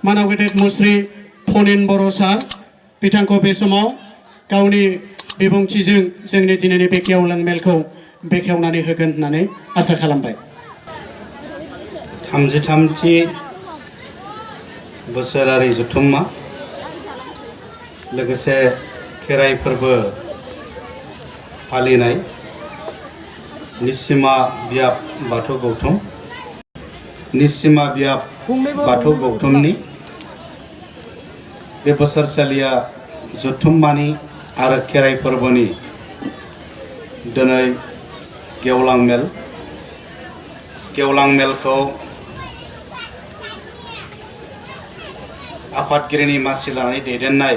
मानाव गेदेर मुस्रि पनिन बर' सार बिथांखौ बे समाव गावनि बिबुंथिजों जोंनि दिनैनि बे गेवलां मेलखौ बेखेवनानै होगोन होननानै आसा खालामबाय। 33थि बोसोरारि जथुम्मा लोगोसे खेराइ फोरबो फालिनाय निसिमा बियाब बाथौ गौथुम निसिमा बियाब बाथौ गौथुमनि बे बोसोरसालिया जथुम्मानि आरो खेराइ फोरबोनि दिनै गेवलां मेलखौ आफादगिरिनि मासि लानानै दैदेननाय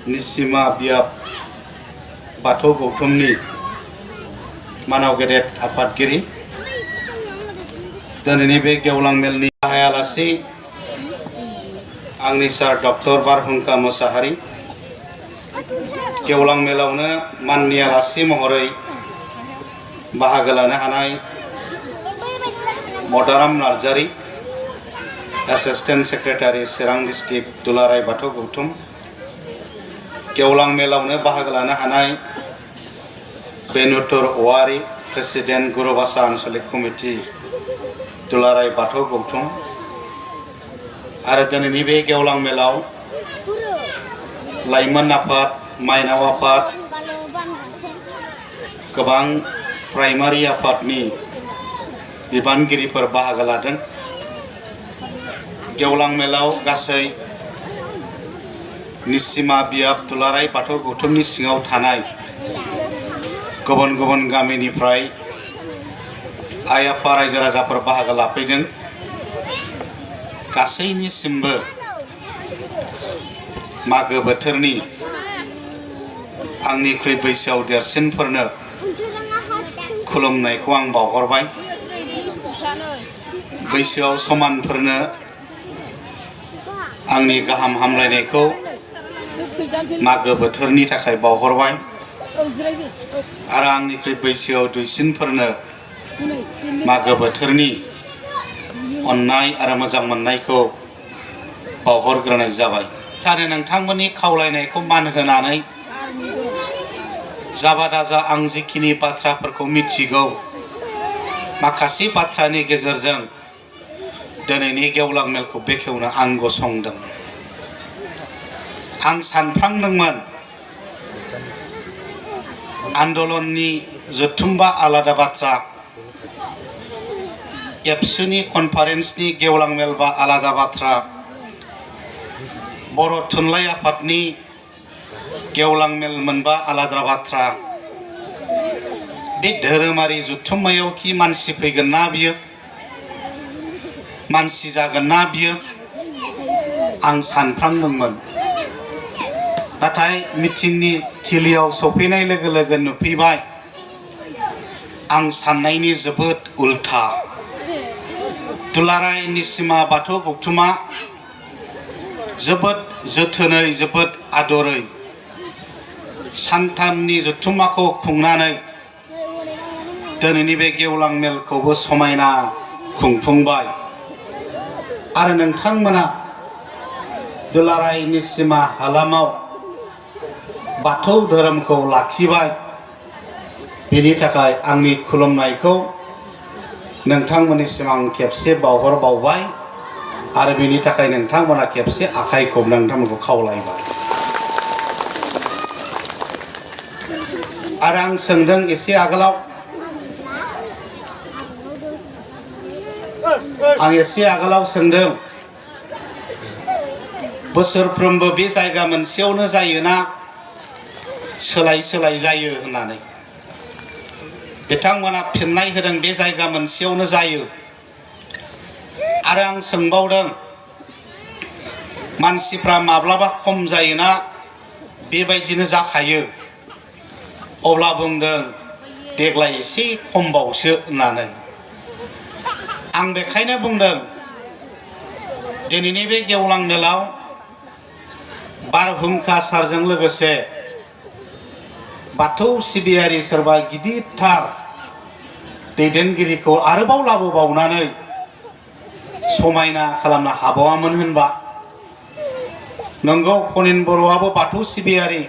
निसिमा बियाब बाथौ गौथुमनि मानाव गेदेर आफादगिरि दिनैनि बे गेवलां मेलनि गाहायालासि आंनि सार डक्टर बारहुंखा मोसाहारि गेवलां मेलावनो माननि आलासि महरै बाहागो लानो हानाय मदाराम नार्जारी एसिस्टेंट सेक्रेटारि चिरां डिस्ट्रिक्ट दुलाराय बाथौ गौथुम गेवलां मेलावनो बाहागो लानो हानाय बेनुतुर औवारी प्रेसिडेंट गुरुबासा आनसलिक कमिटि दुलाराय बाथौ गौथुम आरो दिनैनि बे गेवलां मेलाव लाइमोन आफाद माइनाव आफाद गोबां प्राइमारि आफादनि बिबानगिरिफोर बाहागो लादों। गेवलां मेलाव गासै निसिमा बियाब दुलाराय बाथौ गौथुमनि सिङाव थानाय गुबुन गुबुन गामिनिफ्राय आइ आफा रायजो राजाफोर बाहागो लाफैदों। गासैनिसिमबो मागो बोथोरनि आंनिख्रुइ बैसोआव देरसिनफोरनो खुलुमनायखौ आं बावहरबाय। बैसोआव समानफोरनो आंनि गाहाम हामलायनायखौ मागो बोथोरनि थाखाय बावहरबाय आरो आंनिख्रुइ बैसोआव दुइसिनफोरनो मागो बोथोरनि अननाय आरो मोजां मोननायखौ बावहरग्रोनाय जाबाय। थारै नोंथांमोननि खावलायनायखौ मान होनानै जाबादाजा आं जिखिनि बाथ्राफोरखौ मिथिगौ माखासे बाथ्रानि गेजेरजों दिनैनि गेवलां मेलखौ बेखेवनो आं गसंदों। आं सानफ्लांदोंमोन आन्दलननि जथुम्बा आलादा बाथ्रा एबसुनि कनफारेन्सनि गेवलां मेल बा आलादा बाथ्रा बर' थुनलाइ आफादनि गेवलां मेल मोनबा आलादा बाथ्रा बे धोरोमारि जथुम्मायाव कि मानसि फैगोन ना बियो मानसि जागोन ना बियो आं सानफ्लांदोंमोन। नाथाय मिटिंनि थिलियाव सफैनाय लोगो लोगो नुफैबाय आं साननायनि जोबोद उल्था। दुलाराय निसिमा बाथौ गौथुमा जोबोद जोथोनै जोबोद आदरै सानथामनि जथुम्माखौ खुंनानै दिनैनि बे गेवलां मेलखौबो समायना खुंफुंबाय आरो नोंथांमोना दुलाराय निसिमा हालामाव बाथौ धोरोमखौ लाखिबाय। बेनि थाखाय आंनि खुलुमनायखौ नोंथांमोननिसिम आं खेबसे बावहरबावबाय आरो बेनि थाखाय नोंथांमोना खेबसे आखाइ खबनानै नोंथांमोनखौ खावलायबाय। आरो आं सोंदों एसे आगोलाव सोंदों बोसोरफ्रोमबो बे जायगा मोनसेयावनो जायोना सोलाय सोलाय जायो होननानै बिथांमोना फिननाय होदों बे जायगा मोनसेयावनो जायो। आरो आं सोंबावदों मानसिफ्रा माब्लाबा खम जायोना बेबायदिनो जाखायो अब्ला बुंदों देग्लाय एसे खमबावसो होननानै। आं बेखायनो बुंदों दिनैनि बे गेवलां मेलाव बारहुंखा सारजों लोगोसे बाथौ सिबियारि सोरबा गिदिरथार दैदेनगिरिखौ आरोबाव लाबोबावनानै समायना खालामनो हाबावामोन होनबा नंगौ पनिन बर'आबो बाथौ सिबियारि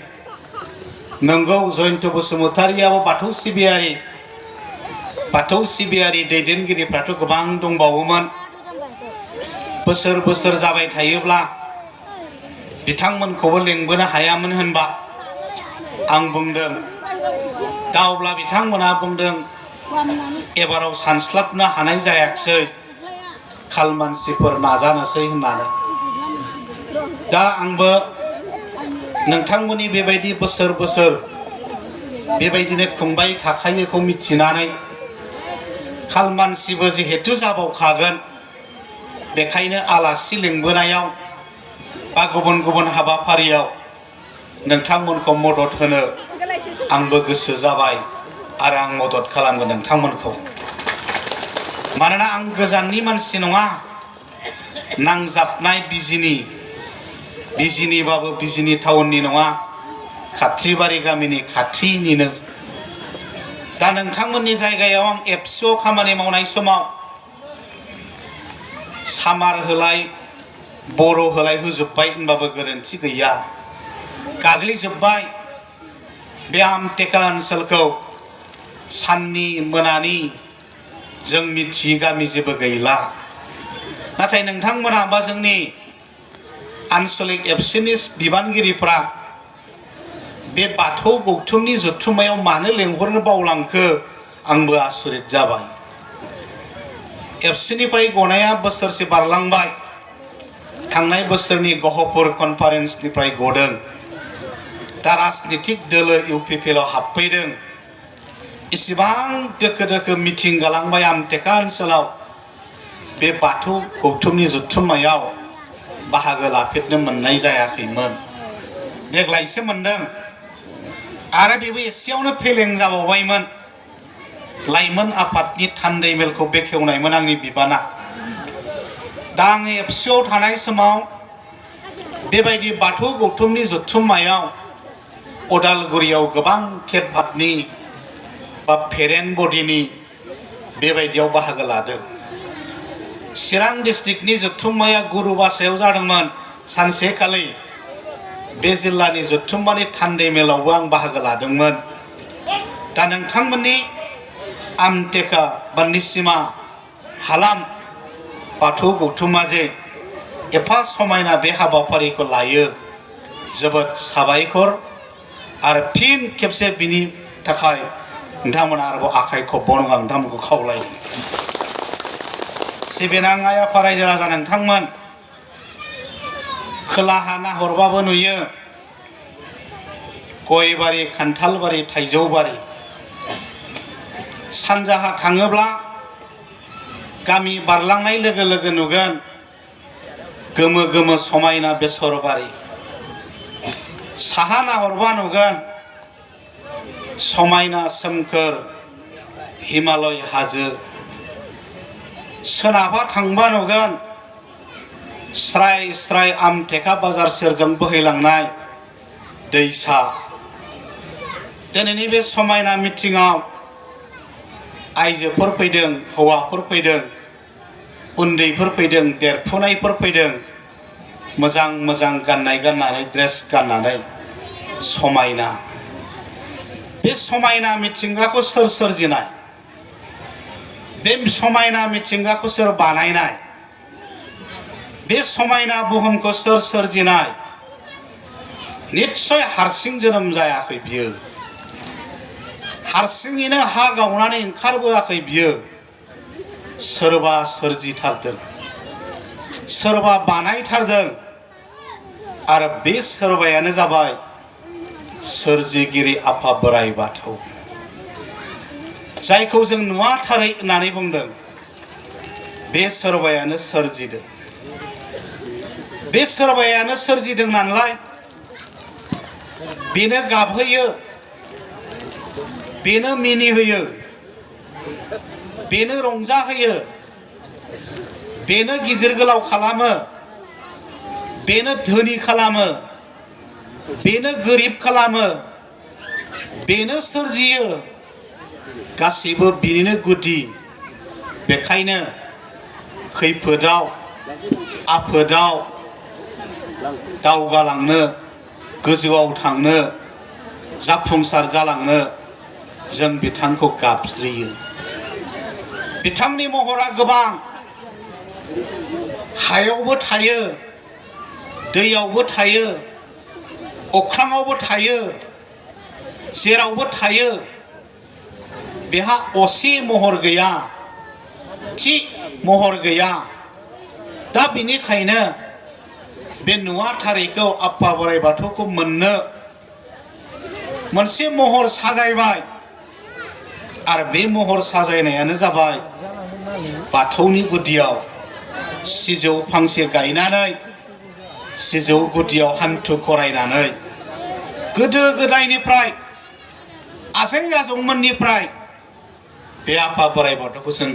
नंगौ जयन्त बसुमतारीआबो बाथौ सिबियारि दैदेनगिरिफ्राथ' गोबां दंबावोमोन बोसोर बोसोर जाबाय थायोब्ला बिथांमोनखौबो लेंबोनो हायामोन होनबा आं बुंदों दा अब्ला बिथांमोना बुंदों एबाराव सानस्लाबनो हानाय जायाखिसै खाल मानसिफोर नाजानोसै होननानै दा आंबो नोंथांमोननि बेबायदि बोसोर बोसोर बेबायदिनो खुंबाय थाखायोखौ मिथिनानै खाल मानसिबो जिहेतु जाबावखागोन बेखायनो आलासि लिंबोनायाव बा गुबुन गुबुन हाबाफारियाव नोंथांमोनखौ मदद होनो आंबो गोसो जाबाय आरो आं मदद खालामगोन नोंथांमोनखौ मानोना आं गोजाननि मानसि नङा नांजाबनाय बिजिनिबाबो बिजिनि टाउननि नङा खाथ्रिबारि गामिनि खाथिनिनो दा नोंथांमोननि जायगायाव आं एबसुआव खामानि मावनाय समाव सामार होलाय बर' होलाय होजोब्बाय होनबाबो गोरोन्थि गैया गाग्लिजोब्बाय बे आमटेका ओनसोलखौ साननि मोनानि जों मिथियै गामि जेबो गैला नाथाय नोंथांमोना बा जोंनि आनसलिक एबसुनि बिबानगिरिफ्रा बे बाथौ गौथुमनि जथुम्मायाव मानो लेंहरनो बावलांखो आंबो आसरित जाबाय एबसुनिफ्राय गनाया बोसोरसे बारलांबाय थांनाय बोसोरनि गहपुर कनफारेन्सनिफ्राय गदों दा राजनितिक दोलो इउपिपिएल आव हाबफैदों इसिबां दोखो दोखो मिटिं गालांबाय आमटेका ओनसोलाव बे बाथौ गौथुमनि जथुम्मायाव बाहागो लाफेरनो मोननाय जायाखैमोन देग्लायसो मोनदों आरो बेबो एसेयावनो फेलें जाबावबायमोन लाइमोन आफादनि थान्दै मेलखौ बेखेवनायमोन आंनि बिबाना दा आङो एबसुआव थानाय समाव बेबायदि बाथौ गौथुमनि जथुम्मायाव उदालगुरियाव गोबां खेब भाबनि बा पेरेन्ट बडिनि बेबायदियाव बाहागो लादों चिरां डिस्ट्रिक्टनि जथुम्माया गुरुबासायाव जादोंमोन सानसेखालि बे जिल्लानि जथुम्मानि थान्दै मेलावबो आं बाहागो लादोंमोन दा नोंथांमोननि आमटेका बा निसिमा हालाम बाथौ गौथुमा जे एफा समायना बे हाबाफारिखौ लायो जोबोद साबायखर आरो फिन खेबसे बिनि थाखाय नोंथांमोना आरोबाव आखाइ खब्बावनो आं नोंथांमोनखौ खावलायो सिबिनां आइ आफा रायजो राजा नोंथांमोन खोलाहा नाहरबाबो नुयो गयबारि खान्थालबारि थाइजौबारि सानजाहा थाङोब्ला गामि बारलांनाय लोगो लोगो नुगोन गोमो गोमो समायना बेसरबारि साहा नाहरबा नुगोन समायना सोमखोर हिमालय हाजो सोनाबहा थांबा नुगोन स्राय स्राय आमटेका बाजार सेरजों बोहैलांनाय दैसा दिनैनि बे समायना मिटिङाव आइजोफोर फैदों हौवाफोर फैदों उन्दैफोर फैदों देरफुनायफोर फैदों मोजां मोजां गाननाय गाननानै ड्रेस गाननानै समायना बे समायना मिथिंगाखौ सोर सोरजिनाय बे समायना मिथिंगाखौ सोर बानायनाय बे समायना बुहुमखौ सोर सोरजिनाय निश्चय हारसिं जोनोम जायाखै बियो हारसिङैनो हा गावनानै ओंखारबोआखै बियो सोरबा सोरजिथारदों सोरबा बानायथारदों आरो बे सोरबायानो जाबाय सोरजिगिरि आफा बोराइ बाथौ जायखौ जों नुवाथारै होननानै बुंदों बे सोरबायानो सोरजिदों बे सोरबायानो सोरजिदों नालाय बेनो गाबहोयो बेनो मिनिहोयो बेनो रंजाहोयो बेनो गिदिर गोलाव खालामो बेनो धोनि खालामो बेनो गोरिब खालामो बेनो सोरजियो गासैबो बिनिनो गुदि बेखायनो खैफोदाव आफोदाव दावगालांनो गोजौआव थांनो जाफुंसार जालांनो जों बिथांखौ गाबज्रियो। बिथांनि महरा गोबां हायावबो थायो दैयावबो थायो अख्राङावबो थायो जेरावबो थायो बेहा असे महर गैया थि महर गैया। दा बेनिखायनो बे नुवाथारिखौ आफा बोराइ बाथौखौ मोननो मोनसे महर साजायबाय आरो बे महर साजायनायानो जाबाय बाथौनि गुदियाव सिजौ फांसे गायनानै सिजौ गुदियाव हान्थु खरायनानै गोदो गोदायनिफ्राय आजै आजौमोननिफ्राय बे आफा बोराइ बाथौखौ जों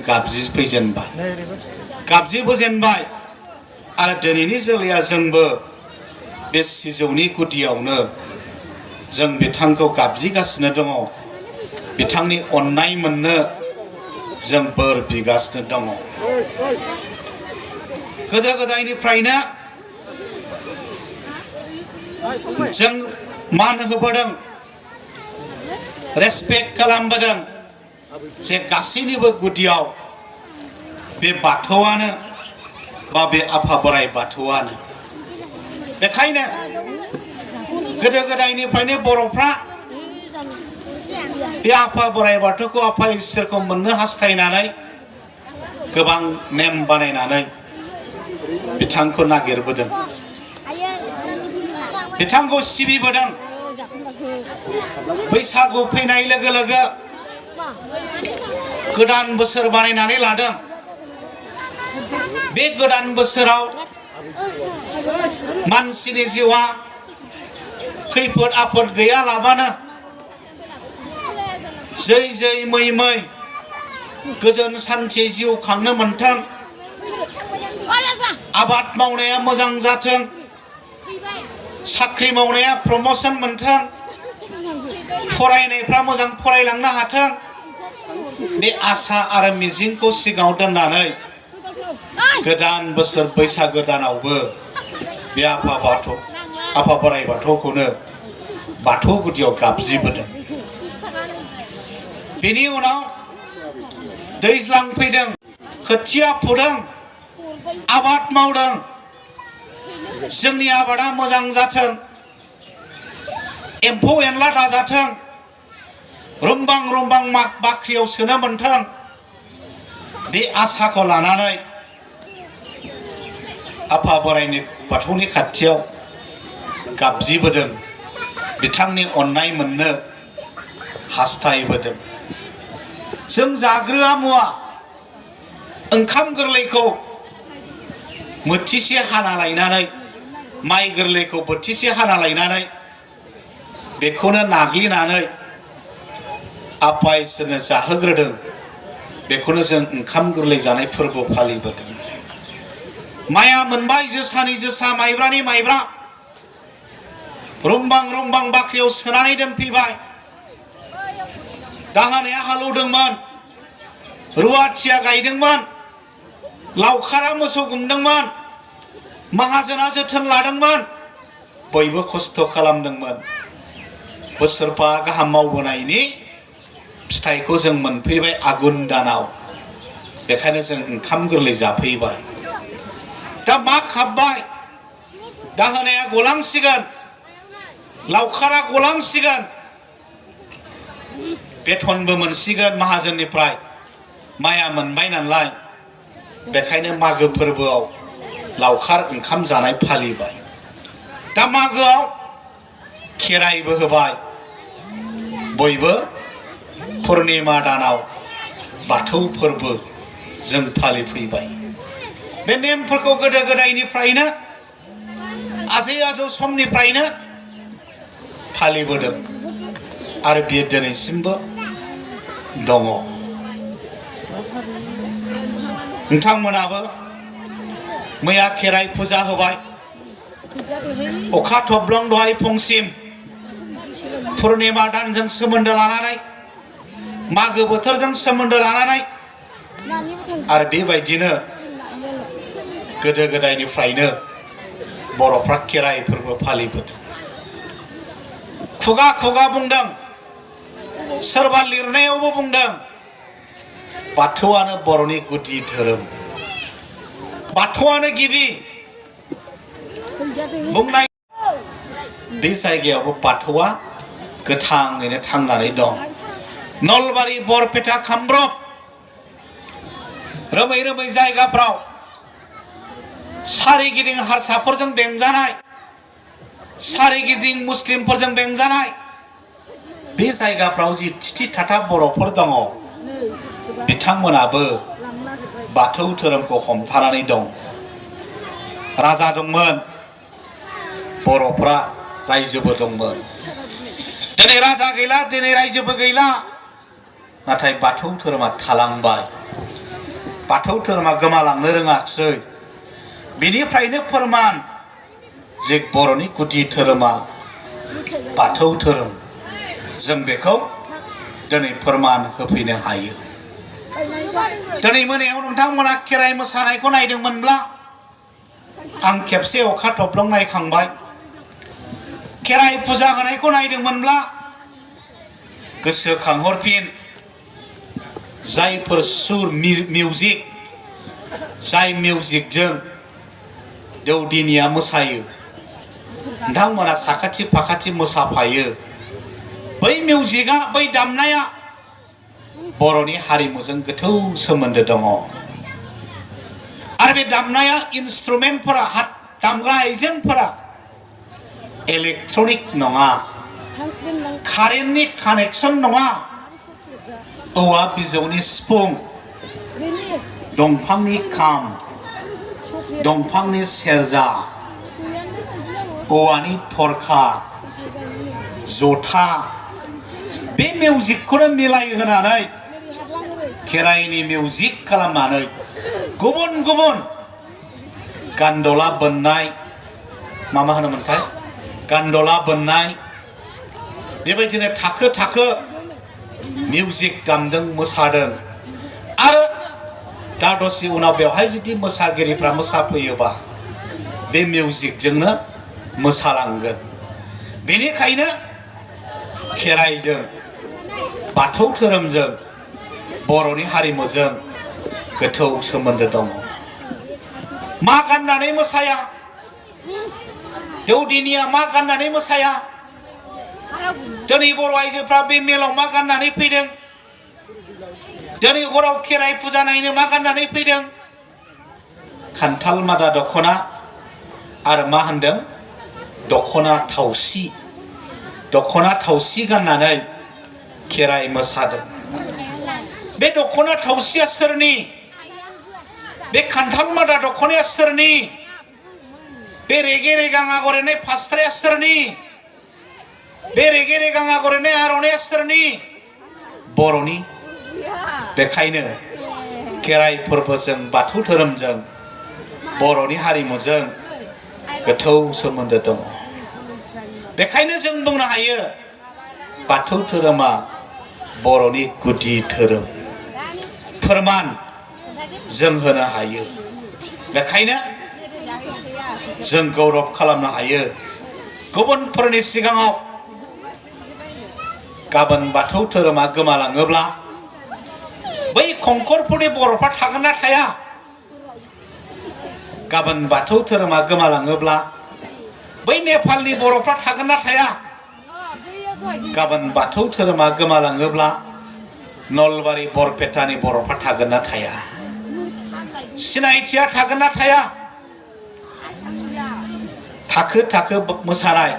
गाबज्रिबोजेनबाय आरो दिनैनि जोलैया जोंबो बे सिजौनि गुदियावनो जों बिथांखौ गाबज्रिगासिनो दङ। बिथांनि अननाय मोननो जों बोर बिगासिनो दङ। गोदो गोदायनिफ्रायनो जों मान होबोदों रेसपेक्ट खालामबोदों जे गासैनिबो गुदियाव बे बाथौआनो बा बे आफा बोराइ बाथौआनो। बेखायनो गोदो गोदायनिफ्रायनो बर'फ्रा बे आफा बोराइ बाथौखौ आफा इसोरखौ मोननो हास्थायनानै गोबां नेम बानायनानै बिथांखौ नागिरबोदों बिथांखौ सिबिबोदों। बैसागु फैनाय लोगो लोगो गोदान बोसोर बानायनानै लादों। बे गोदान बोसोराव मानसिनि जिउआ खैफोद आफोद गैयालाबानो जै जै मै मै गोजोन सान्थि जिउ खांनो मोनथों। आबाद मावनाया मोजां जाथों साख्रि मावनाया प्रमोशन मोनथों फरायनायफ्रा मोजां फरायलांनो हाथों बे आसा आरो मिजिंखौ सिगाङाव दोननानै गोदान बोसोर बैसागो दानावबो बे आफा बोराइ बाथौखौनो बाथौ गुदियाव गाबज्रिबोदों। बेनि उनाव दैज्लां फैदों खोथिया फुदों आबाद मावदों जोंनि आबादा मोजां जाथों एम्फौ एनला दाजाथों रुमबां रुमबां बाख्रियाव सोनो मोनथों बे आसाखौ लानानै आफा बोराइनि बाथौनि खाथियाव गाबज्रिबोदों बिथांनि अननाय मोननो हास्थायबोदों। जों जाग्रोआ मुवा ओंखाम गोरलैखौ मोथिसे हाना लायनानै माइ गोरलैखौ बोथिसे हाना लायनानै बेखौनो नाग्लिनानै आफा इसोरनो जाहोग्रोदों। बेखौनो जों ओंखाम गोरलै जानाय फोरबो फालिबोदों। माइया मोनबाय जोसानि जोसा माइब्रानि माइब्रा रुमबां रुमबां बाख्रियाव सोनानै दोनफैबाय। दाहोनाया हालौदोंमोन रुवाथिया गायदोंमोन लावखारा मोसौ गुमदोंमोन माहाजोना जोथोन लादोंमोन बयबो खस्थ' खालामदोंमोन। बोसोरफा गाहाम मावबोनायनि फिथाइखौ जों मोनफैबाय आघुन दानाव। बेखायनो जों ओंखाम गोरलै जाफैबाय। दा मा खाबबाय दाहोनाया गलांसिगोन लावखारा गलांसिगोन बेथनबो मोनसिगोन माहाजोननिफ्राय माइया मोनबाय नालाय। बेखायनो मागो फोरबोआव लावखार ओंखाम जानाय फालिबाय। दा मागोआव खेराइबो होबाय बयबो पुर्निमा दानाव बाथौ फोरबो जों फालिफैबाय। बे नेमफोरखौ गोदो गोदायनिफ्रायनो आजै आजौ समनिफ्रायनो फालिबोदों आरो बियो दिनैसिमबो दङ। नोंथांमोनाबो मैया खेराइ फुजा होबाय अखा थब्लं दहाय फुंसिम पुर्निमा दानजों सोमोन्दो लानानै मागो बोथोरजों सोमोन्दो लानानै आरो बेबायदिनो गोदो गोदायनिफ्रायनो बर'फ्रा खेराइ फोरबो फालिबोदों खुगा खुगा बुंदों सोरबा लिरनायावबो बुंदों बाथौआनो बर'नि गुदि धोरोम बाथौआनो गिबि बुंनाय बे जायगायावबो बाथौआ गोथाङैनो थांनानै दं नलबारि बरपेटा कामरुप रोमै रोमै जायगाफ्राव सारिगिदिं हारसाफोरजों बेंजानाय सारिगिदिं मुस्लिमफोरजों बेंजानाय बे जायगाफ्राव जि थिथि थाथा बर'फोर दङ बिथांमोनाबो बाथौ धोरोमखौ हमथानानै दं राजा दंमोन बर'फ्रा रायजोबो दंमोन दिनै राजा गैला दिनै रायजोबो गैला नाथाय बाथौ धोरोमा थालांबाय बाथौ धोरोमा गोमालांनो रोङाखिसै बेनिफ्रायनो फोरमान जे बर'नि गुदि धोरोमा बाथौ धोरोम जों बेखौ दिनै फोरमान होफैनो हायो दिनै मोनायाव नोंथांमोना खेराइ मोसानायखौ नायदोंमोनब्ला आं खेबसे अखा थब्लं नायखांबाय खेराइ फुजा होनायखौ नायदोंमोनब्ला गोसोखांहरफिन जायफोर सुर मिउजिक जाय मिउजिकजों दौदिनिया मोसायो नोंथांमोना साखाथि फाखाथि मोसाफायो बै मिउजिकआ बै दामनाया बर'नि हारिमुजों गोथौ सोमोन्दो दङ आरो बे दामनाया इन्सट्रुमेन्टफोरा दामग्रा आइजेंफोरा इलेक्ट्रनिक नङा कारेन्टनि कानेक्सन नङा औवा बिजौनि सिफुं दंफांनि खाम दंफांनि सेरजा औवानि थरखा जथा बे मिउजिकखौनो मिलायहोनानै खेराइनि मिउजिक खालामनानै गुबुन गुबुन गान्दला बोननाय मा होनोमोनथाय गान्दला बोननाय बेबायदिनो थाखो थाखो मिउजिक दामदों मोसादों आरो दा दसे उनाव बेवहाय जुदि मोसागिरिफ्रा मोसाफैयोबा बे मिउजिकजोंनो मोसालांगोन बेनिखायनो खेराइजों बाथौ धोरोमजों बर'नि हारिमुजों गोथौ सोमोन्दो दङ मा गाननानै मोसाया दौदिनिया मा गाननानै मोसाया दिनै बर' आइजोफ्रा बे मेलाव मा गाननानै फैदों दिनै हराव खेराइ फुजा नायनो मा गाननानै फैदों खान्थाल मादा दख'ना आरो मा होनदों दख'ना थावसि गाननानै खेराइ मोसादों बे दख'ना थावसिया सोरनि बे खान्थाल मादा दख'नाया सोरनि बे रेगे रेगां आगर एरनाय फास्राया सोरनि बे रेगे रेगां आगर एरनाय आर'नाइया सोरनि बर'नि बेखायनो खेराइ फोरबोजों बाथौ धोरोमजों बर'नि हारिमुजों गोथौ सोमोन्दो दङ बेखायनो जों बुंनो हायो बाथौ धोरोमा बर'नि गुदि धोरोम फोरमान जों होनो हायो बेखायनो जों गौरब खालामनो हायो गुबुनफोरनि सिगाङाव गाबोन बाथौ धोरोमा गोमालाङोब्ला बै खंखरफोरनि बर'फ्रा थागोन ना थाया गाबोन बाथौ धोरोमा गोमालाङोब्ला बै नेपालनि बर'फ्रा थागोन ना थाया गाबोन बाथौ धोरोमा गोमालाङोब्ला नलबारि बरपेटानि बर'फ्रा थागोन ना थाया सिनायथिया थागोन ना थाया थाखो थाखो मोसानाय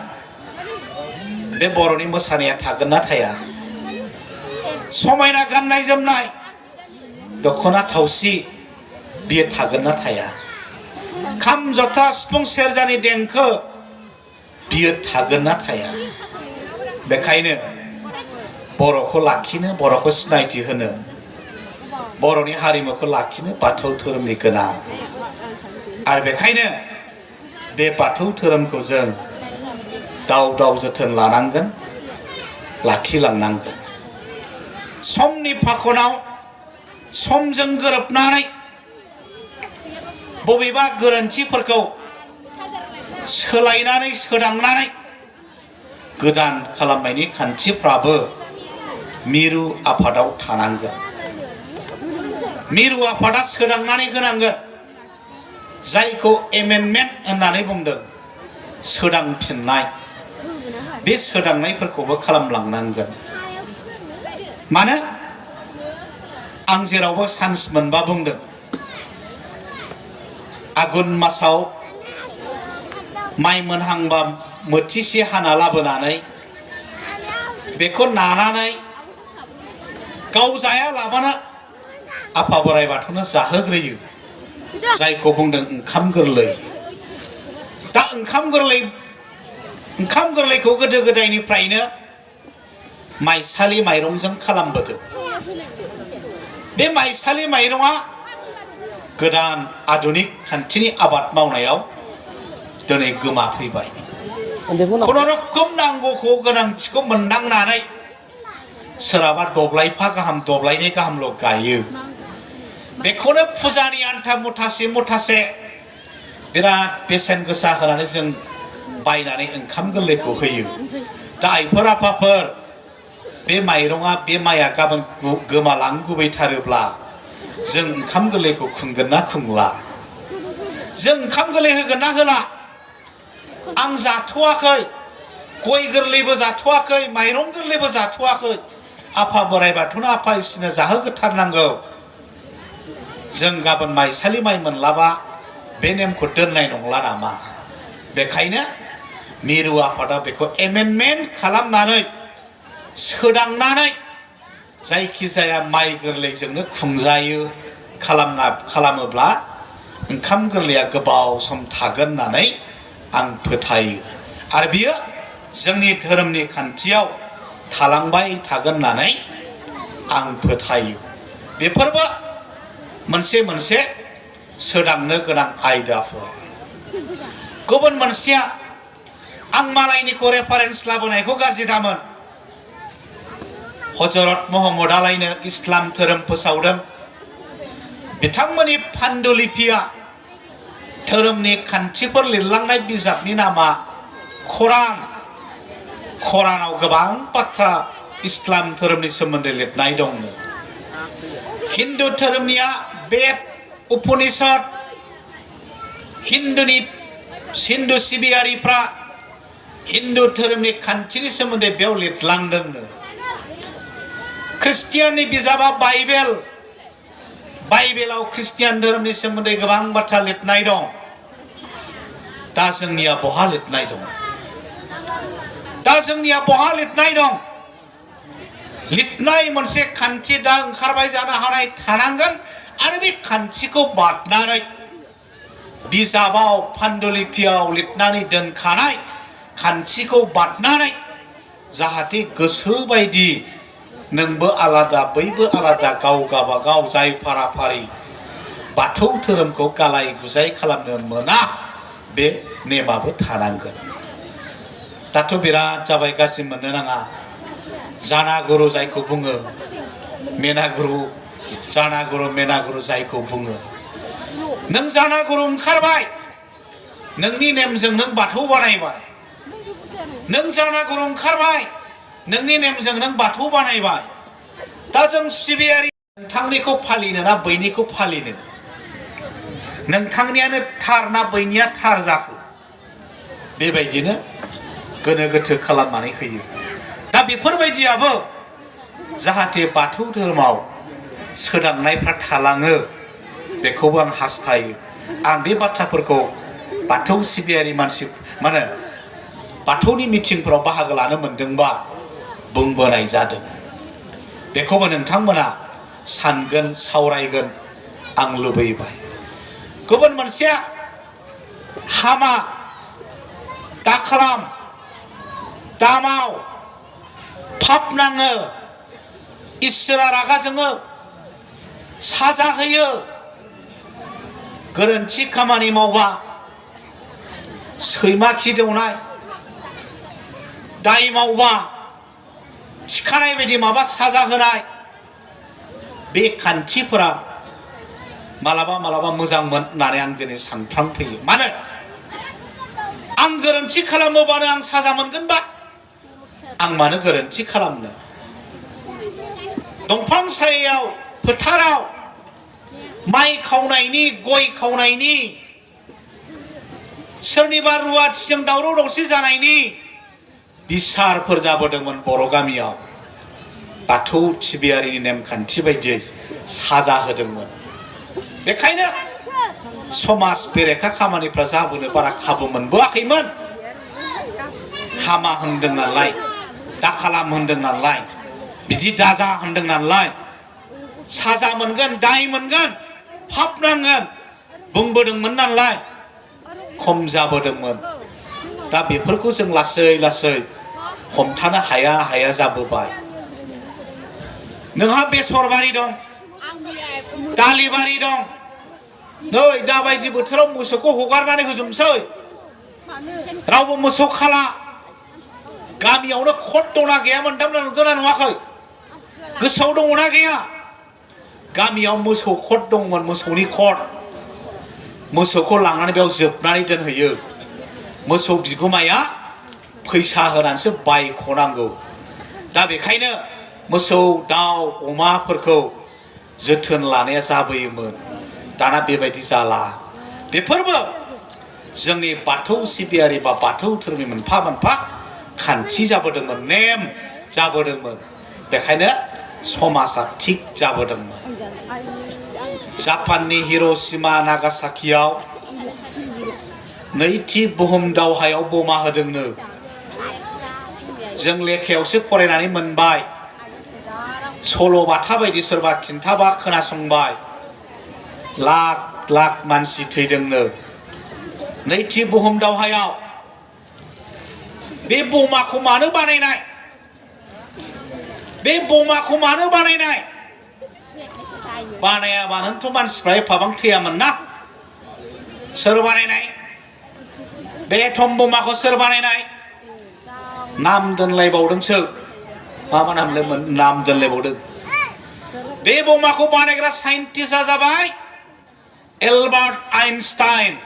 बे बर'नि मोसानाया थागोन ना थाया समायना गाननाय जोमनाय दख'ना थावसि बियो थागोन ना थाया खाम जथा सिफुं सेरजानि देंखो बियो थागोन ना थाया बेखायनो बर'खौ लाखिनो बर'खौ सिनायथि होनो बर'नि हारिमुखौ लाखिनो बाथौ धोरोमनि गोनां आरो बेखायनो बे बाथौ धोरोमखौ जों दाव दाव जोथोन लानांगोन लाखिलांनांगोन समनि फाखनाव समजों गोरोबनानै बबेबा गोरोन्थिफोरखौ सोलायनानै सोदांनानै गोदान खालामनायनि खान्थिफ्राबो मिरु आफादाव थानांगोन। मिरु आफादा सोदांनानै होनांगोन, जायखौ एमेन्डमेन्ट होननानै बुंदों, सोदांफिननाय। बे सोदांनायफोरखौबो खालामलांनांगोन। मानो आं जेरावबो चान्स मोनबा बुंदों, आघुन मासाव माइ मोनहांबा मोथिसे हाना लाबोनानै बेखौ नानानै गाव जायालाबानो आफा बोराइ बाथौनो जाहोग्रोयो, जायखौ बुंदों ओंखाम गोरलै। दा ओंखाम गोरलैखौ गोदो गोदायनिफ्रायनो माइसालि माइरंजों खालामबोदों। बे माइसालि माइरंआ गोदान आधुनिक खान्थिनि आबाद मावनायाव दिनै गोमाफैबाय। खुनुरुखुम नांगौखौ गोनांथिखौ मोनदांनानै सोरहाबा दब्लायफा गाहाम दब्लायनै गाहामल' गायो। बेखौनो फुजानि आन्था मुथासे मुथासे बिराद बेसेन गोसा होनानै जों बायनानै ओंखाम गोरलैखौ होयो। दा आइफोर आफाफोर, बे माइरंआ, बे माइया गाबोन गोमालांगुबैथारोब्ला जों ओंखाम गोरलैखौ खुंगोन ना खुंला? जों ओंखाम गोरलै होगोन ना होला? आं जाथ'वाखै, गय गोरलैबो जाथ'वाखै, माइरं गोरलैबो जाथ'वाखै। आफा बोराइ बाथौनो, आफा इसोरनो जाहोगोथारनांगौ। जों गाबोन माइसालि माइ मोनलाबा बे नेमखौ दोननाय नंला नामा? बेखायनो मिरु आफादा बेखौ एमेन्डमेन्ट खालामनानै सोदांनानै जायखिजाया माइ गोरलैजोंनो खुंजायो खालामोब्ला ओंखाम गोरलैया गोबाव सम थागोन होननानै आं फोथायो। आरो बियो जोंनि धोरोमनि खान्थियाव थालांबाय थागोन होननानै आं फोथायो। बेफोरबो मोनसे मोनसे सोदांनो गोनां आयदाफोर। गुबुन मोनसेया, आं मालायनिखौ रेफारेन्स लाबोनायखौ गाज्रि दामोन। हजरत महम्मदालायनो इस्लाम धोरोम फोसावदों। बिथांमोननि पान्डुलिपिया, धोरोमनि खान्थिफोर लिरलांनाय बिजाबनि नामा कुरान। कुरानाव गोबां बाथ्रा इस्लाम धोरोमनि सोमोन्दै लिरनाय दंनो। हिन्दु धोरोमनिया बेद, उपनिषद। हिन्दु सिबियारिफ्रा हिन्दु धोरोमनि खान्थिनि सोमोन्दै बेयाव लिरलांदोंनो। ख्रिस्टियाननि बिजाबा बाइबेल। बाइबेलाव ख्रिस्टियान धोरोमनि सोमोन्दै गोबां बाथ्रा लिरनाय दं। दा जोंनिया बहा लिरनाय दं? दा जोंनिया बहा लिरनाय दं? लिरनाय मोनसे खान्थि दा ओंखारबाय जानो हानाय थानांगोन। आरो बे खान्थिखौ बारनानै बिजाबाव, पान्डुलिपियाव लिरनानै दोनखानाय खान्थिखौ बारनानै जाहाथे गोसो बायदि नोंबो आलादा बैबो आलादा गाव गाबागाव जाय फाराफारि बाथौ धोरोमखौ गालाय गुजाय खालामनो मोना, बे नेमाबो थानांगोन। दाथ' बिराद जाबाय, गाज्रि मोननो नाङा। जानागुरु जायखौ बुङो, मेनागुरु, जानागुरु मेनागुरु जायखौ बुङो। नों जानागुरु ओंखारबाय, नोंनि नेमजों नों बाथौ बानायबाय। नों जानागुरु ओंखारबाय, नोंनि नेमजों नों बाथौ बानायबाय। दा जों सिबियारि, नोंथांनिखौ फालिनो ना बैनिखौ फालिनो? नोंथांनियानो थार ना बैनिया थार जाखो? बेबायदिनो गोनो गोथो खालामनानै होयो। दा बेफोरबायदियाबो जाहाथे बाथौ धोरोमाव सोदांनायफ्रा थालाङो, बेखौबो आं हास्थायो। आं बे बाथ्राफोरखौ बाथौ सिबियारि मानसि बाथौनि मिटिंफोराव बाहागो लानो मोनदोंबा बुंबोनाय जादों। बेखौबो नोंथांमोना सानगोन, सावरायगोन आं लुबैबाय। गुबुन मोनसेया, हामा, दा खालाम, दा माव, पाप नाङो, इसोरा रागा जोङो, साजा होयो। गोरोन्थि खामानि मावबा सैमा खि दौनाय, दाय मावबा थिखानाय बायदि माबा साजा होनाय, बे खान्थिफोरा मालाबा मालाबा मोजांमोन होननानै आं दिनै सानफ्रांफैयो। मानो आं गोरोन्थि खालामोबानो आं साजा मोनगोनबा आं मानो गोरोन्थि खालामनो? दंफां सायायाव फोथाराव माइ खावनायनि गय खावनायनि सोरनिबा रुवाथिजों दावराव दावसि जानायनि बिसारफोर जाबोदोंमोन बर' गामियाव। बाथौ सिबियारिनि नेमखान्थि बायदियै साजा होदोंमोन। बेखायनो समाज बेरेखा खामानिफ्रा जाबोनो बारा खाबु मोनबोआखैमोन। हामा होनदों नालाय, दा खालाम होनदों नालाय, बिदि दाजा होनदों नालाय, साजा मोनगोन, दाय मोनगोन, फाब नांगोन बुंबोदोंमोन नालाय खम जाबोदोंमोन। दा बेफोरखौ जों लासै लासै हमथानो हाया हाया जाबोबाय। नोंहा बेसरबारि दं, दालिबारि दं, नै दाबायदि बोथोराव मोसौखौ हगारनानै होजोबनोसै, रावबो मोसौ खाला। गामियावनो खट दंना गैयामोन नोंथांमोना नुदोंना नुवाखै? गोसोआव दङना गैया? गामियाव मोसौ खट दंमोन, मोसौनि खट। मोसौखौ लांनानै बेयाव जोबनानै दोनहैयो। मोसौ बिगोमाया फैसा होनानैसो बायख'नांगौ। दा बेखायनो मोसौ दाउ अमाफोरखौ जोथोन लानाया जाबोयोमोन। दाना बेबायदि जाला। बेफोरबो जोंनि बाथौ सिबियारि बा बाथौ धोरोमनि मोनफा मोनफा खान्थि जाबोदोंमोन, नेम जाबोदोंमोन। बेखायनो समाजा थिग जाबोदोंमोन। जापाननि हिर'शिमा नागासाकियाव नैथि बुहुम दावहायाव बमा होदोंनो। जों लेखायावसो फरायनानै मोनबाय, सल'बाथा बायदि सोरबा खिन्थाबा खोनासंबाय। लाख लाख मानसि थैदोंनो नैथि बुहुम दावहायाव। बे बमाखौ मानो बानायनाय? बे बमाखौ मानो बानायनाय? बानायाबानोथ' मानसिफ्रा एफाबां थैयामोन ना। सोर बानायनाय? बे एटम बमाखौ सोर बानायनाय? नाम दोनलायबावदोंसो। मा नाम दोनलायबावदों? बे बमाखौ बानायग्रा साइन्टिस्टआ जाबाय एलबार्ट आइनस्टाइन।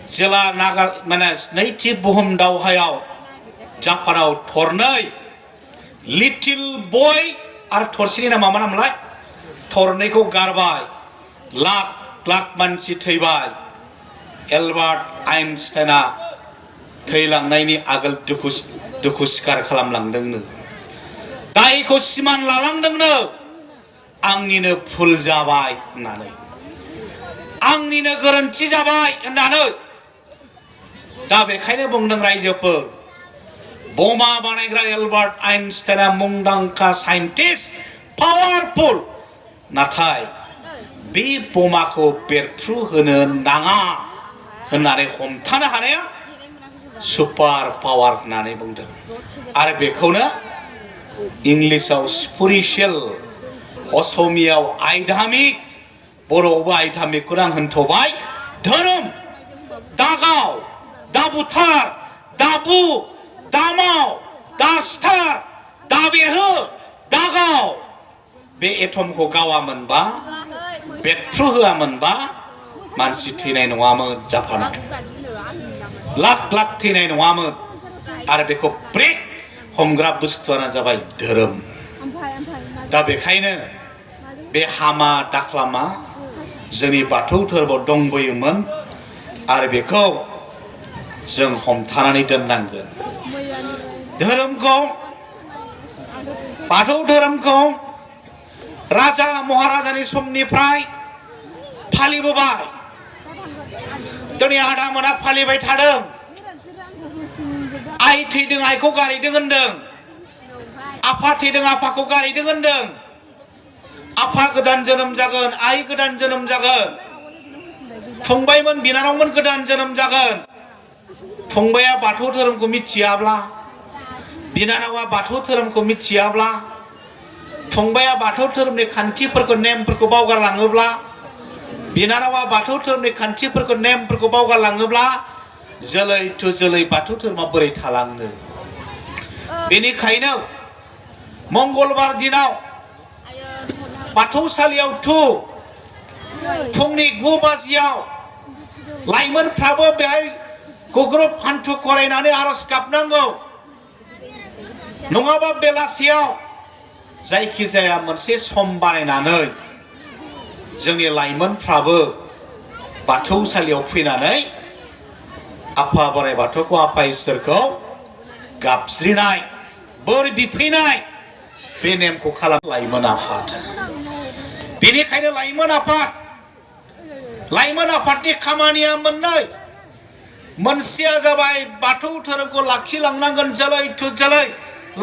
जेला नैथि बुहुम दावहायाव जापानाव थरनै, लिटिल बय आरो थरसेनि नामा मा नामलाय? थरनैखौ गारबाय, लाख लाख मानसि थैबाय। एलबार्ट आइनस्टाइना थैलांनायनि आगोल दुखु सिखार खालामलांदोंनो। दायखौ सिमान लालांदोंनो, आंनिनो भुल जाबाय होननानै, आंनिनो गोरोन्थि जाबाय होननानै। दा बेखायनो बुंदों रायजोफोर, बमा बानायग्रा एलबार्ट आइनस्टाइना मुंदांखा साइन्टिस्ट, पावारफुल, नाथाय बे बमाखौ बेरफ्रु होनो नाङा होननानै हमथानो हानाया सुपार पावार होननानै बुंदों। आरो बेखौनो इंलिसाव स्पिरिचुवेल, असमियाव आयधामिक, बर'आवबो आयधामिकखौनो आं होनथ'बाय। धोरोम दागाव, दा बुथार, दाबु, दामाव, दा सिथार, दा बेरहो, दागाव। बे एटमखौ गावामोनबा, बेरफ्रु होआमोनबा मानसि थैनाय नङामोन जापानाव, लाख लाख थैनाय नङामोन। आरो बेखौ ब्रेक हमग्रा बुस्थुआनो जाबाय धोरोम। दा बेखायनो बे हामा दाख्लामा जोंनि बाथौ धोरोमाव दंबोयोमोन आरो बेखौ जों हमथानानै दोननांगोन। धोरोमखौ, बाथौ धोरोमखौ राजा महाराजानि समनिफ्राय फालिबोबाय। दिनै आदामोना फालिबाय थादों। आइ थैदों आइखौ गारहैदों होनदों, आफा थैदों आफाखौ गारहैदों होनदों। आफा गोदान जोनोम जागोन, आइ गोदान जोनोम जागोन, फंबायमोन बिनानावमोन गोदान जोनोम जागोन। फंबाया बाथौ धोरोमखौ मिथियाब्ला, बिनानावा बाथौ धोरोमखौ मिथियाब्ला, फंबाया बाथौ धोरोमनि खान्थिफोरखौ नेमफोरखौ बावगारलाङोब्ला, बिनानावा बाथौ धोरोमनि खान्थिफोरखौ नेमफोरखौ बावगारलाङोब्ला जोलै थु जोलै बाथौ धोरोमा बोरै थालांनो? बेनिखायनो मंगलबार दिनाव बाथौसालियाव फुंनि 9 बाजियाव लाइमोनफ्राबो बेहाय गुग्रुब हान्थु खरायनानै आरज गाबनांगौ नङाबा बेलासियाव जायखिजाया मोनसे सम बानायनानै जोंनि लाइमोनफ्राबो बाथौसालियाव फैनानै आफा बोराइ बाथौखौ आफा इसोरखौ गाबज्रिनाय बोर बिफैनाय बे नेमखौ खालाम लाइमोन आफाद बेनिखायनो लाइमोन आफादनि खामानिया मोननै मोनसेया जाबाय बाथौ धोरोमखौ लाखिलांनांगोन जोलै थु जोलै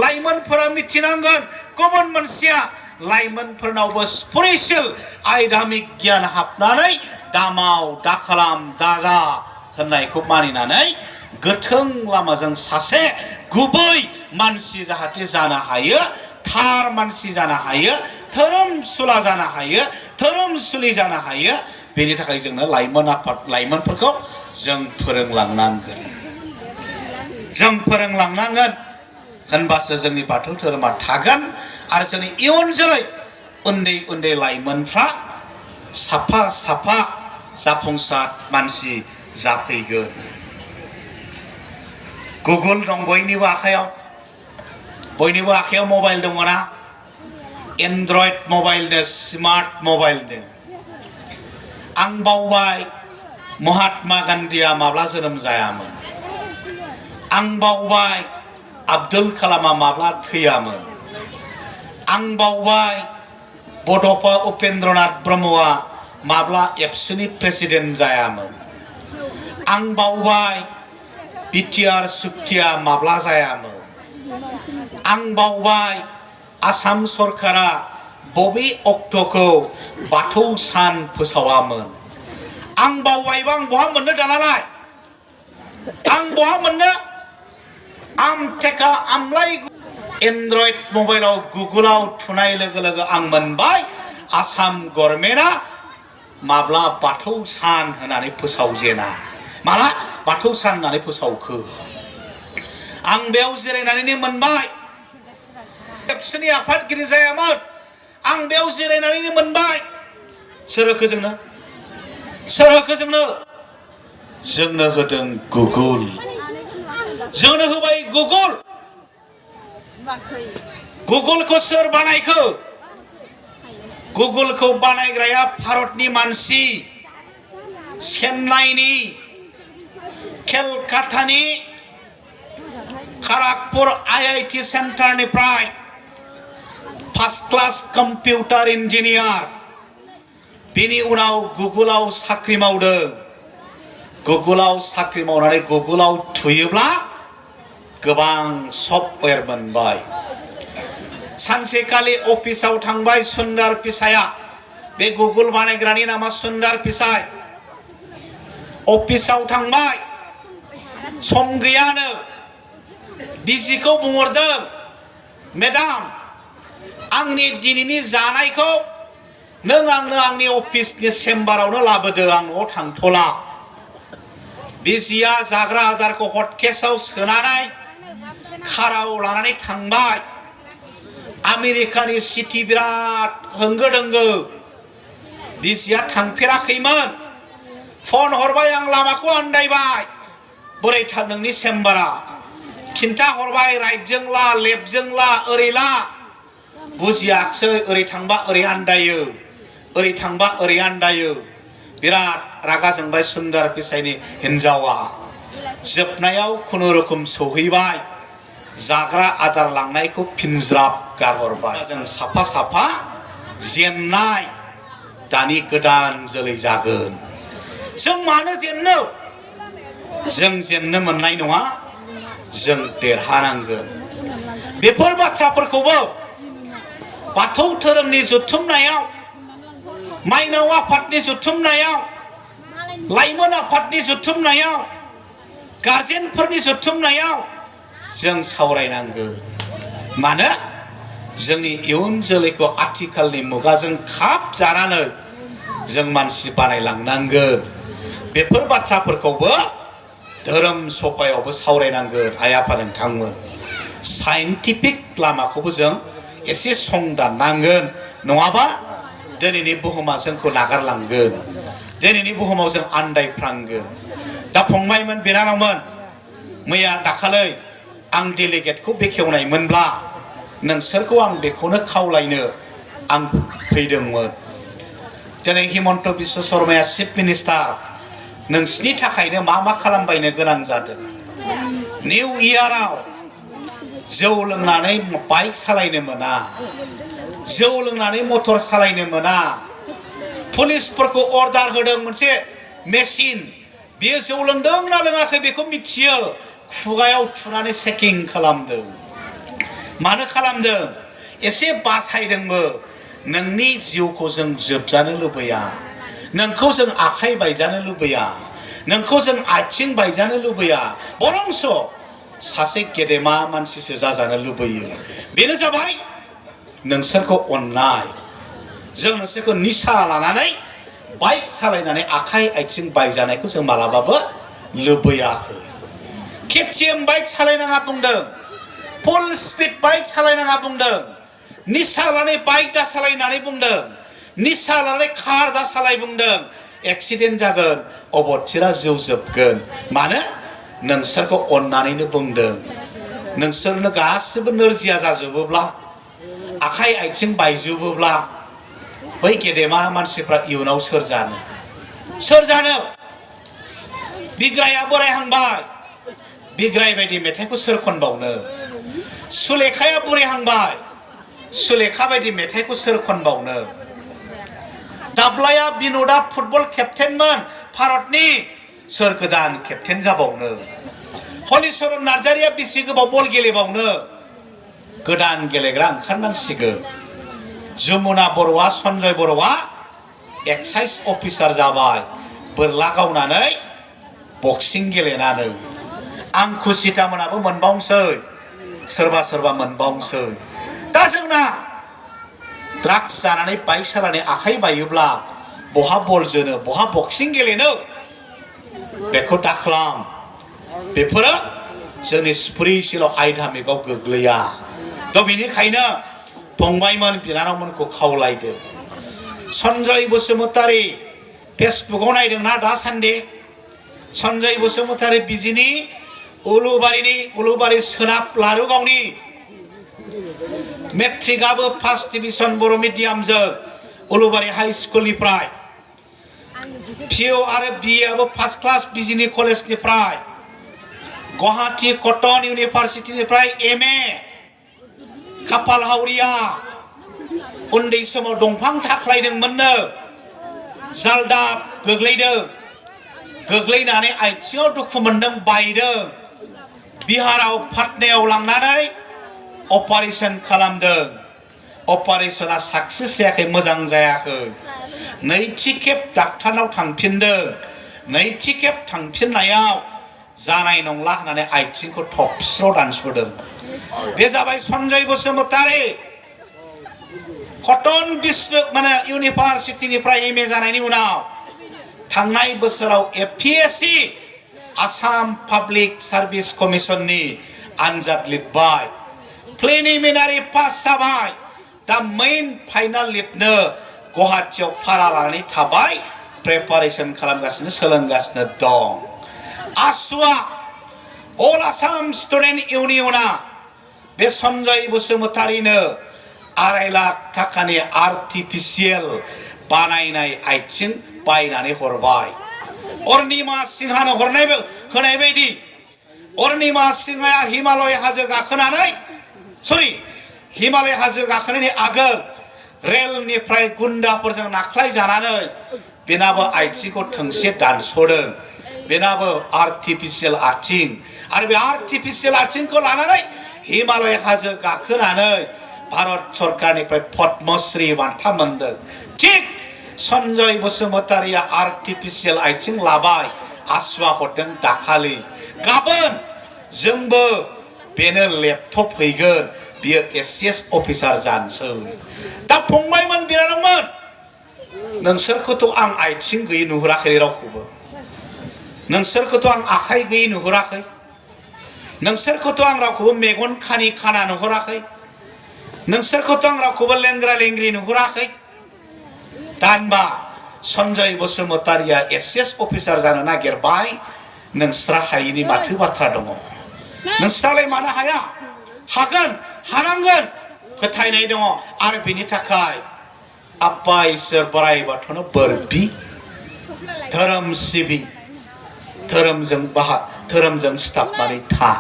लाइमोनफोरा मिथिनांगोन गुबुन मोनसेया लाइमोनफोरनावबो स्पिरिचुवेल आयदामिक गियान हाबनानै दामाव दाखालाम दाजा होननायखौ मानिनानै गोथों लामाजों सासे गुबै मानसि जाहाथे जानो हायो थार मानसि जानो हायो धोरोमसुला जानो हायो धोरोमसुलि जानो हायो बेनि थाखाय जोंनो लाइमोनफोरखौ जों फोरोंलांनांगोन होनबासो जोंनि बाथौ धोरोमा थागोन आरो जोंनि इयुन जोलै उन्दै उन्दै लाइमोनफ्रा साफा साफा जाफुंसार मानसि जाफैगोन गुगोल दं बयनिबो आखायाव मबाइल दङ ना एन्ड्रइड मबाइलनो स्मार्ट मबाइलनो आं बावबाय महात्मा गान्धीया माब्ला जोनोम जायामोन आं बावबाय आब्दुल कालामा माब्ला थैयामोन आं बावबाय बड'फा उपेन्द्रनाथ ब्रह्मआ माब्ला एबसुनि प्रेसिडेन्ट जायामोन आं बावबाय बिटिआर सुक्तिया माब्ला जायामोन आं बावबाय आसाम सरकारा बबे अक्ट'खौ बाथौ सान फोसावामोन आं बावबायबा आं बहा मोननो दानालाय आं बहा मोननो आमटेका आमलाइगुरि एन्ड्रइड मबाइलाव गुगोलाव थुनाय लोगो लोगो आं मोनबाय आसाम गभर्नमेन्टआ माब्ला बाथौ सान होननानै फोसावजेना माला बाथौ सान होननानै फोसावखो आं बेयाव जिरायनानैनो मोनबाय एबसुनि आफादगिरि जायामोन आं बेयाव जिरायनानैनो मोनबाय सोर होखो जोंनो होदों गुगोल जोंनो होबाय गुगोलखौ सोर बानायखो गुगोलखौ बानायग्राया भारतनि मानसि चेन्नाइनि केलकातानि खड़गपुर आईआईटी सेन्टारनिफ्राय फार्स्ट क्लास कम्पिउटार इन्जिनियार बेनि उनाव गुगोलाव साख्रि मावदों गुगोलाव साख्रि मावनानै गुगोलाव थुयोब्ला गोबां सफ्टवेयर मोनबाय सानसेखालि अफिसाव थांबाय सुन्दर पिचाइआ बे गुगोल बानायग्रानि नामा सुन्दर पिचाइ अफिसाव थांबाय सम गैयानो बिजिखौ बुंहरदों मेडाम आंनि दिनैनि जानायखौ नों आंनो आंनि अफिसनि चेम्बारावनो लाबोदो आं न'आव थांथ'ला बिजिया जाग्रा आदारखौ हटकेसआव सोनानै खाराव लानानै थांबाय आमेरिकानि सिटि बिराद होंगो दोंगो बिजिया थांफेराखैमोन फन हरबाय आं लामाखौ आन्दायबाय बोरै थां नोंनि चेम्बारा खिन्था हरबाय राइटजों ला लेफ्टजों ला ओरै ला बुजियाखसै ओरै थांबा ओरै आन्दायो ओरै थांबा ओरै आन्दायो बिराद रागा जोंबाय सुन्दर पिचाइनि हिन्जावा जोबनायाव खुनुरुखुम सौहैबाय जाग्रा आदार लांनायखौ फिनज्राब गारहरबाय जों साफा साफा जेननाय दानि गोदान जोलै जागोन जों मानो जेननो जों जेननो मोननाय नङा जों देरहानांगोन बेफोर बाथ्राफोरखौबो बाथौ धोरोमनि जुथुमनायाव माइनाव आफादनि जुथुमनायाव लाइमोन आफादनि जुथुमनायाव गार्जेनफोरनि जुथुमनायाव जों सावरायनांगोन मानो जोंनि इयुन जोलैखौ आथिखालनि मुगाजों खाब जानानै जों मानसि बानायलांनांगोन बेफोर बाथ्राफोरखौबो धोरोम सभायावबो सावरायनांगोन आइ आफा नोंथांमोन साइन्टिफिक लामाखौबो जों एसे संदाननांगोन नङाबा दिनैनि बुहुमा जोंखौ नागारलांगोन दिनैनि बुहुमाव जों आन्दायफ्रांगोन दा फंबायमोन बिनानावमोन मैया दाखालै आं डेलिगेटखौ बेखेवनायमोनब्ला नोंसोरखौ आं बेखौनो खावलायनो आं फैदोंमोन दिनै हिमन्त बिश्व शर्माया चिफ मिनिस्टार नोंसिनि थाखायनो मा खालामबायनो गोनां जादों निउ इयाराव जौ लोंनानै बाइक सालायनो मोना जौ लोंनानै मटर सालायनो मोना पुलिसफोरखौ अर्डार होदों मोनसे मेसिन बियो जौ लोंदों ना लोङाखै बेखौ मिथियो खुगायाव थुनानै चेकिं खालामदों मानो खालामदों एसे बासायदोंबो नोंनि जिउखौ जों जोबजानो लुबैया नोंखौ जों आखाइ बायजानो लुबैया नोंखौ जों आथिं बायजानो लुबैया बरंस सासे गेदेमा मानसिसो जाजानो लुबैयो बेनो जाबाय नोंसोरखौ अननाय जों नोंसोरखौ निसा लानानै बाइक सालायनानै आखाइ आथिं बायजानायखौ जों मालाबाबो लुबैयाखै केटिएम बाइक सालायनाङा बुंदों फुल स्पिड बाइक सालायनाङा बुंदों निसा लानानै बाइक दा सालायनानै बुंदों निसा लानानै कार दा सालाय बुंदों एक्सिडेन्ट जागोन अबथिरा जिउ जोबगोन मानो नोंसोरखौ अननानैनो बुंदों नोंसोरनो गासिबो नोरजिया जाजोबोब्ला आखाइ आथिं बायजोबोब्ला बै गेदेमा मानसिफ्रा इयुनाव सोर जानो बिग्राया बोरायहांबाय बिग्राय बायदि मेथाइखौ सोर खनबावनो सुलेखाया बुरैहांबाय सुलेखा बायदि मेथाइखौ सोर खनबावनो दाब्लाया बिन'दा फुटबल केप्टेनमोन भारतनि सोर गोदान केप्टेन जाबावनो हलिचरन नार्जारिया बेसे गोबाव बल गेलेबावनो गोदान गेलेग्रा ओंखारनांसिगोन जमुना बर'आ सन्जय बर'आ एक्साइज अफिसार जाबाय बोरला गावनानै बक्सिं गेलेनानै आंखुसिता मोनाबो मोनबावसै सोरबा मोनबावसै दा जोंना ड्राग्स जानानै बाइक सालायनानै आखाइ बायोब्ला बहा बल जोनो बहा बक्सिं गेलेनो बेखौ दाखालाम बेफोरो जोंनि स्पिरिचुवेल आयदामिकआव गोग्लैया दा बेनिखायनो फंबायमोन बिनानावमोनखौ खावलायदो सन्जय बसुमतारी फेसबुकआव नायदोंना दासान्दि सन्जय बसुमतारी बिजिनि उलुबारी सोनाब लारुगावनि मेट्रिकआबो फार्स्ट डिभिजन बर' मिडियामजों उलुबारी हाई स्कुलनिफ्राय पिअ आरो बिएआबो फार्स्ट क्लास बिजिनि कलेजनिफ्राय गुवाहाटी कटन इउनिभारसिटिनिफ्राय एमए खाफाल हावरिया उन्दै समाव दंफां थाख्लायदोंमोननो जालदाब गोग्लैनानै आथिङाव दुखु मोनदों बायदों बिहाराव पाटनायाव लांनानै अपारेशन खालामदों अपारेशना साक्सेस जायाखै मोजां जायाखै नैथि खेब डाक्टारनाव थांफिनदों नैथि खेब थांफिननायाव जानाय नंला होननानै आथिंखौ थबस्र' दानस'दों बे जाबाय सन्जय बसुमतारी कटन इउनिभारसिटिनिफ्राय एमए जानायनि उनाव थांनाय बोसोराव एपीएससी आसाम पाब्लिक सार्भिस कमिशननि आनजाद लिरबाय प्रिलिमिनारि पास जाबाय दा मेइन फाइनाल लिरनो गुवाहाटीयाव भारा लानानै थाबाय प्रिपारेशन खालामगासिनो सोलोंगासिनो दं आसुआ अल आसाम स्टुडेन्ट इउनियना बे सन्जय बसुमतारीनो 2.5 लाख थाखानि आर्टिफिशियेल बानायनाय आथिं बायनानै हरबाय अरुणिमा सिंहानो होनाय बायदि अरुणिमा सिंहाया हिमालय हाजो गाखोनायनि आगोल रेलनिफ्राय गुन्डाफोरजों नाख्लाय जानानै बेनाबो आथिंखौ थोंसे दानस'दों बेनाबो आर्टिफिशियेल आथिं आरो बे आर्टिफिशियेल आथिंखौ लानानै हिमालय हाजो गाखोनानै भारत सरकारनिफ्राय पद्मश्री बान्था मोनदों थिक सन्जय बसुमतारीया आर्टिफिशियेल आथिं लाबाय आसुआ हरदों दाखालि गाबोन जोंबो बेनो लेपटप हैगोन बियो एसएस अफिसार जानोसै दा फंबायमोन बिनानावमोन नोंसोरखौथ' आं आथिं गैयै नुहुराखै रावखौबो नोंसोरखौथ' आं आखाइ गैयै नुहुराखै नोंसोरखौथ' आं रावखौबो मेगन खाना नुहुराखै नोंसोरखौथ' आं रावखौबो लेंग्रा लेंग्रि नुहुराखै दानबा सन्जय बसुमतारिया एसएस अफिसार जानो नागिरबाय नोंस्रा हायिनि माथो बाथ्रा दङ नोंस्रालाय मानो हाया हागोन हानांगोन फोथायनाय दङ आरो बेनि थाखाय आफा इसोर बोराइ बाथौनो बोर बि धोरोम सिबि धोरोमजों सिथाबनानै था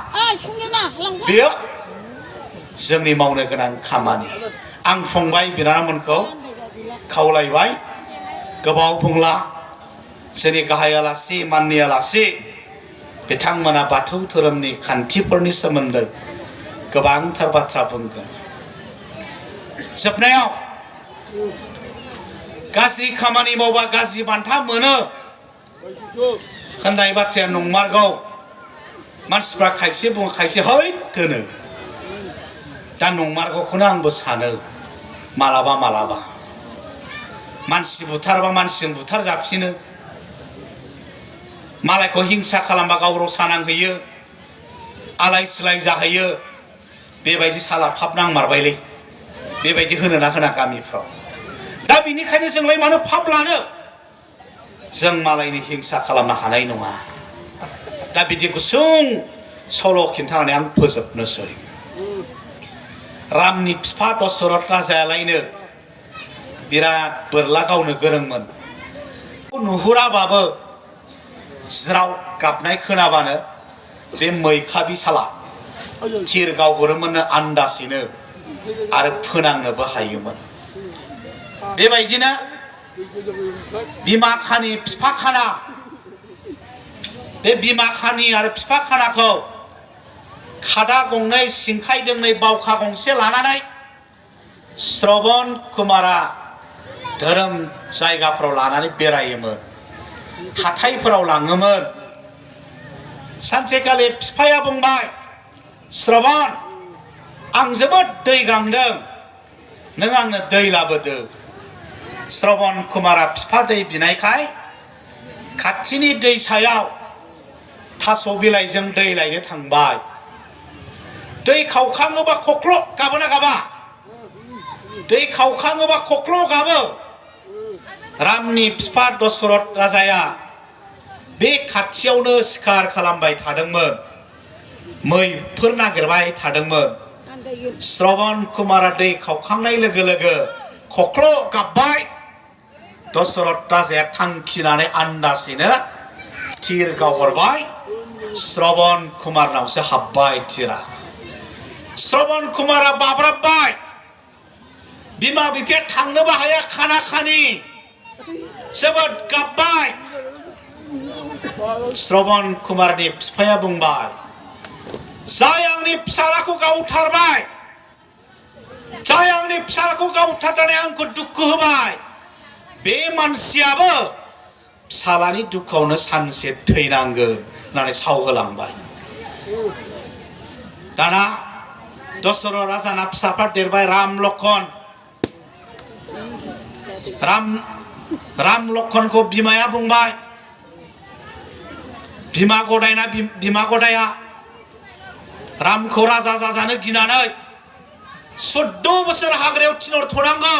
बेयो जोंनि मावनो गोनां खामानि आं फंबाय बिनानावमोनखौ खावलायबाय गोबाव बुंला जोंनि गाहाय आलासि माननि आलासि बिथांमोना बाथौ धोरोमनि खान्थिफोरनि सोमोन्दै गोबांथार बाथ्रा बुंगोन जोबनायाव गाज्रि खामानि मावबा गाज्रि बान्था मोनो होननाय बाथ्राया नंमारगौ मानसिफ्रा खायसे बुङो खायसे हैत होनो दा नंमारगौखौनो आंबो सानो मालाबा मालाबा मानसि बुथारबा मानसिजों बुथार जाफिनो मालायखौ हिंसा खालामबा गाव रसा नांहैयो आलाय सिलाय जाहैयो बेबायदि सालाफाब नांमारबायलै बेबायदि होनो ना होना गामिफ्राव दा बिनिखायनो जोंलाय मानो फाब लानो जों मालायनि हिंसा खालामनो हानाय नङा दा बिदि गुसुं सल' खिन्थानानै आं फोजोबनोसै रामनि बिफा दशरथ राजायालायनो बिराद बोरला गावनो गोरोंमोन नुहुराबाबो ज्राव गाबनाय खोनाबानो बे मैखा बिसाला थिर गावहरोमोननो आन्दासैनो आरो फोनांनोबो हायोमोन बेबायदिनो बिमा खानि बिफा खाना बे बिमा खानि आरो बिफा खानाखौ खादा गंनै सिंखाय दोंनै बावखा गंसे लानानै श्रबण कुमारा धोरोम जायगाफोराव लानानै बेरायोमोन हाथायफोराव लाङोमोन सानसेखालि बिफाया बुंबाय श्रबण आं जोबोद दै गांदों नों आंनो दै लाबोदो श्रबण कुमारा बिफा दै बिनायखाय खाथिनि दैसायाव थास' बिलाइजों दै लायनो थांबाय दै खावखाङोबा खख्ल' गाबोना गाबा दै खावखाङोबा खख्ल' गाबो रामनि बिफा दशरथ राजाया बे खाथियावनो सिखार खालामबाय थादोंमोन मैफोर नागिरबाय थादोंमोन श्रबण कुमारा दै खावखांनाय लोगो लोगो खख्ल' गाबबाय दशरथ राजाया थांखिनानै आन्दासैनो थिर गावहरबाय श्रबण कुमारनावसो हाबबाय थिरा श्रबण कुमारा बाब्राबबाय बिमा बिफाया थांनोबो हाया खाना खानि जोबोद गाबबाय श्रबण कुमारनि बिफाया बुंबाय जाय आंनि फिसालाखौ गावथारबाय जाय आंनि फिसालाखौ गावथारनानै आंखौ दुखु होबाय बे मानसियाबो फिसालानि दुखुआवनो सानसे थैनांगोन होननानै सावहोलांबाय दाना दशरथ राजाना फिसाफ्रा देरबाय राम लखन राम लखनखौ बिमाया बुंबाय बिमा गदायना बिमा गदाया रामखौ राजा जाजानो गिनानै 14 बोसोर हाग्रायाव थिनहरथ'नांगौ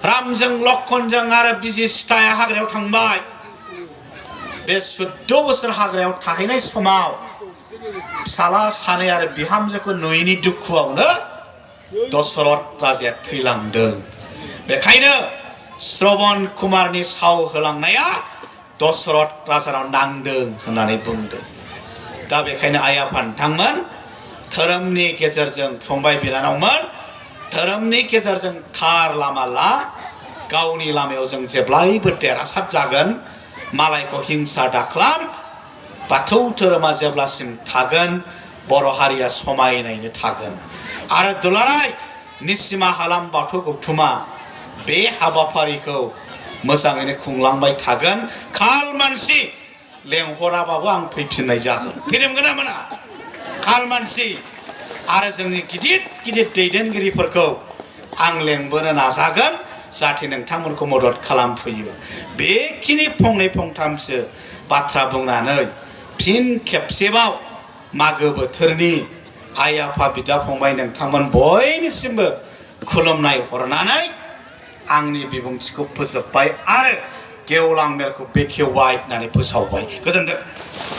रामजों लखनजों आरो बिजि सिताया हाग्रायाव थांबाय बे 14 बोसोर हाग्रायाव थाहैनाय समाव फिसाला सानै आरो बिहामजोखौ नुयैनि दुखुआवनो दशरथ राजाया थैलांदों बेखायनो श्रबण कुमारनि साव होलांनाया दशरथ राजानाव नांदों होननानै बुंदों दा बेखायनो आइ आफा नोंथांमोन धोरोमनि गेजेरजों फंबाय बिनानावमोन धोरोमनि गेजेरजों थार लामा ला गावनि लामायाव जों जेब्लायबो देरहासार जागोन मालायखौ हिंसा दाख्लाम बाथौ धोरोमा जेब्लासिम थागोन बर' हारिया समायनायैनो थागोन आरो दुलाराय निसिमा हालाम बाथौ गौथुमा बे हाबाफारिखौ मोजाङैनो खुंलांबाय थागोन खाल मानसि लेंहराबाबो आं फैफिननाय जागोन फैदोंमोन ना मोना खाल मानसि आरो जोंनि गिदिर गिदिर दैदेनगिरिफोरखौ आं लेंबोनो नाजागोन जाहाथे नोंथांमोनखौ मदद खालामफैयो बेखिनि फंनै फंथामसो बाथ्रा बुंनानै फिन खेबसेबाव मागो बोथोरनि आइ आफा बिदा फंबाय नोंथांमोन बयनिसिमबो खुलुमनाय हरनानै आंनि बिबुंथिखौ फोजोबबाय आरो गेवलां मेलखौ बेखेवबाय होननानै फोसावबाय गोजोनथों